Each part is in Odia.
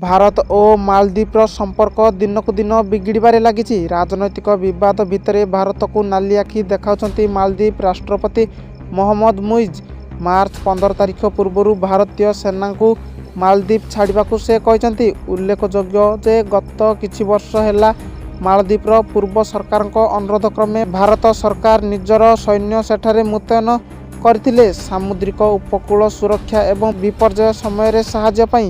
ଭାରତ ଓ ମାଳଦ୍ୱୀପର ସମ୍ପର୍କ ଦିନକୁ ଦିନ ବିଗିଡ଼ିବାରେ ଲାଗିଛି। ରାଜନୈତିକ ବିବାଦ ଭିତରେ ଭାରତକୁ ନାଲି ଆଖି ଦେଖାଉଛନ୍ତି ମାଳଦ୍ୱୀପ ରାଷ୍ଟ୍ରପତି ମହମ୍ମଦ ମୁଇଜ। ମାର୍ଚ୍ଚ 15 ତାରିଖ ପୂର୍ବରୁ ଭାରତୀୟ ସେନାଙ୍କୁ ମାଳଦ୍ୱୀପ ଛାଡ଼ିବାକୁ ସେ କହିଛନ୍ତି। ଉଲ୍ଲେଖଯୋଗ୍ୟ ଯେ, ଗତ କିଛି ବର୍ଷ ହେଲା ମାଳଦ୍ୱୀପର ପୂର୍ବ ସରକାରଙ୍କ ଅନୁରୋଧ କ୍ରମେ ଭାରତ ସରକାର ନିଜର ସୈନ୍ୟ ସେଠାରେ ମୁତୟନ କରିଥିଲେ। ସାମୁଦ୍ରିକ ଉପକୂଳ ସୁରକ୍ଷା ଏବଂ ବିପର୍ଯ୍ୟୟ ସମୟରେ ସାହାଯ୍ୟ ପାଇଁ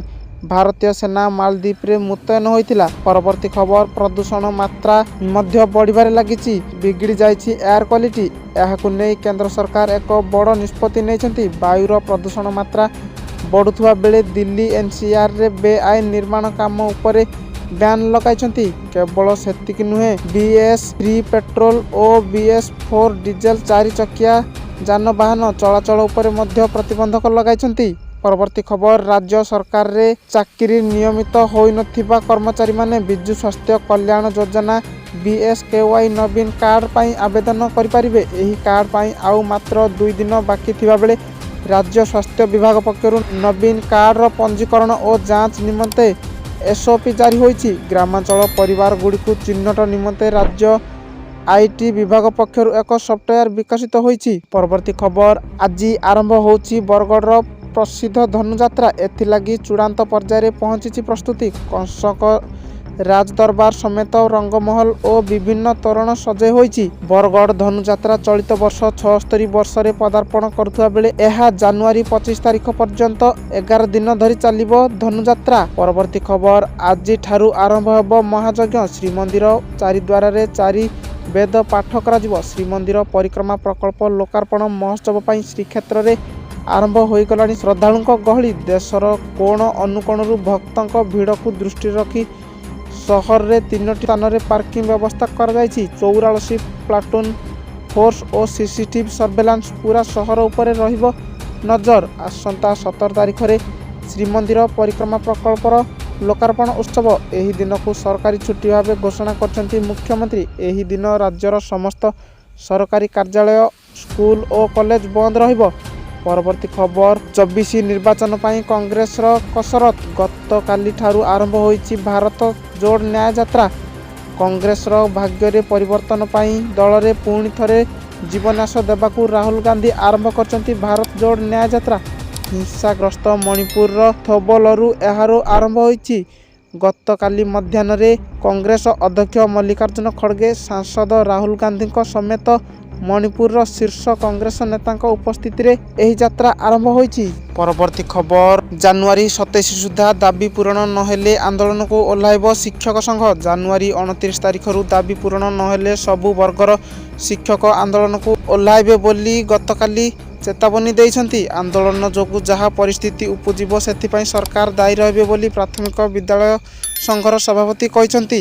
ଭାରତୀୟ ସେନା ମାଳଦ୍ୱୀପରେ ମୁତୟନ ହୋଇଥିଲା। ପରବର୍ତ୍ତୀ ଖବର, ପ୍ରଦୂଷଣ ମାତ୍ରା ମଧ୍ୟ ବଢ଼ିବାରେ ଲାଗିଛି। ବିଗିଡ଼ି ଯାଇଛି ଏୟାର କ୍ୱାଲିଟି। ଏହାକୁ ନେଇ କେନ୍ଦ୍ର ସରକାର ଏକ ବଡ଼ ନିଷ୍ପତ୍ତି ନେଇଛନ୍ତି। ବାୟୁର ପ୍ରଦୂଷଣ ମାତ୍ରା ବଢ଼ୁଥିବା ବେଳେ ଦିଲ୍ଲୀ ଏନସିଆରରେ ବେଆଇନ ନିର୍ମାଣ କାମ ଉପରେ ବ୍ୟାନ୍ ଲଗାଇଛନ୍ତି। କେବଳ ସେତିକି ନୁହେଁ, ବିଏସ-3 ପେଟ୍ରୋଲ ଓ ବିଏସ-4 ଡିଜେଲ ଚାରି ଚକିଆ ଯାନବାହନ ଚଳାଚଳ ଉପରେ ମଧ୍ୟ ପ୍ରତିବନ୍ଧକ ଲଗାଇଛନ୍ତି। ପରବର୍ତ୍ତୀ ଖବର, ରାଜ୍ୟ ସରକାରରେ ଚାକିରି ନିୟମିତ ହୋଇନଥିବା କର୍ମଚାରୀମାନେ ବିଜୁ ସ୍ୱାସ୍ଥ୍ୟ କଲ୍ୟାଣ ଯୋଜନା ବିଏସକେୱାଇ ନବୀନ କାର୍ଡ ପାଇଁ ଆବେଦନ କରିପାରିବେ। ଏହି କାର୍ଡ ପାଇଁ ଆଉ ମାତ୍ର 2 ଦିନ ବାକି ଥିବାବେଳେ ରାଜ୍ୟ ସ୍ୱାସ୍ଥ୍ୟ ବିଭାଗ ପକ୍ଷରୁ ନବୀନ କାର୍ଡର ପଞ୍ଜୀକରଣ ଓ ଯାଞ୍ଚ ନିମନ୍ତେ ଏସଓପି ଜାରି ହୋଇଛି। ଗ୍ରାମାଞ୍ଚଳ ପରିବାରଗୁଡ଼ିକୁ ଚିହ୍ନଟ ନିମନ୍ତେ ରାଜ୍ୟ IT ବିଭାଗ ପକ୍ଷରୁ ଏକ ସଫ୍ଟୱେୟାର ବିକଶିତ ହୋଇଛି। ପରବର୍ତ୍ତୀ ଖବର, ଆଜି ଆରମ୍ଭ ହେଉଛି ବରଗଡ଼ର ପ୍ରସିଦ୍ଧ ଧନୁଯାତ୍ରା। ଏଥିଲାଗି ଚୂଡ଼ାନ୍ତ ପର୍ଯ୍ୟାୟରେ ପହଞ୍ଚିଛି ପ୍ରସ୍ତୁତି। କଂସଙ୍କ ରାଜଦରବାର ସମେତ ରଙ୍ଗମହଲ ଓ ବିଭିନ୍ନ ତୋରଣ ସଜେଇ ହୋଇଛି। ବରଗଡ଼ ଧନୁଯାତ୍ରା ଚଳିତ ବର୍ଷ 76 ବର୍ଷରେ ପଦାର୍ପଣ କରୁଥିବା ବେଳେ ଏହା ଜାନୁଆରୀ 25 ତାରିଖ ପର୍ଯ୍ୟନ୍ତ 11 ଦିନ ଧରି ଚାଲିବ ଧନୁଯାତ୍ରା। ପରବର୍ତ୍ତୀ ଖବର, ଆଜିଠାରୁ ଆରମ୍ଭ ହେବ ମହାଯଜ୍ଞ। ଶ୍ରୀମନ୍ଦିର ଚାରିଦ୍ୱାରରେ ଚାରି ବେଦ ପାଠ କରାଯିବ। ଶ୍ରୀମନ୍ଦିର ପରିକ୍ରମା ପ୍ରକଳ୍ପ ଲୋକାର୍ପଣ ମହୋତ୍ସବ ପାଇଁ ଶ୍ରୀକ୍ଷେତ୍ରରେ ଆରମ୍ଭ ହୋଇଗଲାଣି ଶ୍ରଦ୍ଧାଳୁଙ୍କ ଗହଳି। ଦେଶର କୋଣ ଅନୁକୋଣରୁ ଭକ୍ତଙ୍କ ଭିଡ଼କୁ ଦୃଷ୍ଟିରେ ରଖି ସହରରେ ତିନୋଟି ସ୍ଥାନରେ ପାର୍କିଂ ବ୍ୟବସ୍ଥା କରାଯାଇଛି। 44 ପ୍ଲାଟୁନ ଫୋର୍ସ ଓ ସିସିଟିଭି ସର୍ଭେଲାନ୍ସ ପୂରା ସହର ଉପରେ ରହିବ ନଜର। ଆସନ୍ତା 17 ତାରିଖରେ ଶ୍ରୀମନ୍ଦିର ପରିକ୍ରମା ପ୍ରକଳ୍ପର ଲୋକାର୍ପଣ ଉତ୍ସବ। ଏହି ଦିନକୁ ସରକାରୀ ଛୁଟି ଭାବେ ଘୋଷଣା କରିଛନ୍ତି ମୁଖ୍ୟମନ୍ତ୍ରୀ। ଏହି ଦିନ ରାଜ୍ୟର ସମସ୍ତ ସରକାରୀ କାର୍ଯ୍ୟାଳୟ, ସ୍କୁଲ ଓ କଲେଜ ବନ୍ଦ ରହିବ। ପରବର୍ତ୍ତୀ ଖବର, 24 ନିର୍ବାଚନ ପାଇଁ କଂଗ୍ରେସର କସରତ। ଗତକାଲିଠାରୁ ଆରମ୍ଭ ହୋଇଛି ଭାରତ ଯୋଡ଼ ନ୍ୟାୟ ଯାତ୍ରା। କଂଗ୍ରେସର ଭାଗ୍ୟରେ ପରିବର୍ତ୍ତନ ପାଇଁ ଦଳରେ ପୁଣି ଥରେ ଜୀବନ୍ୟାସ ଦେବାକୁ ରାହୁଲ ଗାନ୍ଧୀ ଆରମ୍ଭ କରିଛନ୍ତି ଭାରତ ଯୋଡ଼ ନ୍ୟାୟ ଯାତ୍ରା। ହିଂସାଗ୍ରସ୍ତ ମଣିପୁରର ଥୋବଲରୁ ଏହାର ଆରମ୍ଭ ହୋଇଛି। ଗତକାଲି ମଧ୍ୟାହ୍ନରେ କଂଗ୍ରେସ ଅଧ୍ୟକ୍ଷ ମଲ୍ଲିକାର୍ଜୁନ ଖଡ଼ଗେ, ସାଂସଦ ରାହୁଲ ଗାନ୍ଧୀଙ୍କ ସମେତ ମଣିପୁରର ଶୀର୍ଷ କଂଗ୍ରେସ ନେତାଙ୍କ ଉପସ୍ଥିତିରେ ଏହି ଯାତ୍ରା ଆରମ୍ଭ ହୋଇଛି। ପରବର୍ତ୍ତୀ ଖବର, ଜାନୁଆରୀ 27 ସୁଦ୍ଧା ଦାବି ପୂରଣ ନହେଲେ ଆନ୍ଦୋଳନକୁ ଓହ୍ଲାଇବ ଶିକ୍ଷକ ସଂଘ। ଜାନୁଆରୀ 29 ତାରିଖରୁ ଦାବି ପୂରଣ ନହେଲେ ସବୁ ବର୍ଗର ଶିକ୍ଷକ ଆନ୍ଦୋଳନକୁ ଓହ୍ଲାଇବେ ବୋଲି ଗତକାଲି ଚେତାବନୀ ଦେଇଛନ୍ତି। ଆନ୍ଦୋଳନ ଯୋଗୁଁ ଯାହା ପରିସ୍ଥିତି ଉପୁଜିବ ସେଥିପାଇଁ ସରକାର ଦାୟୀ ରହିବେ ବୋଲି ପ୍ରାଥମିକ ବିଦ୍ୟାଳୟ ସଂଘର ସଭାପତି କହିଛନ୍ତି।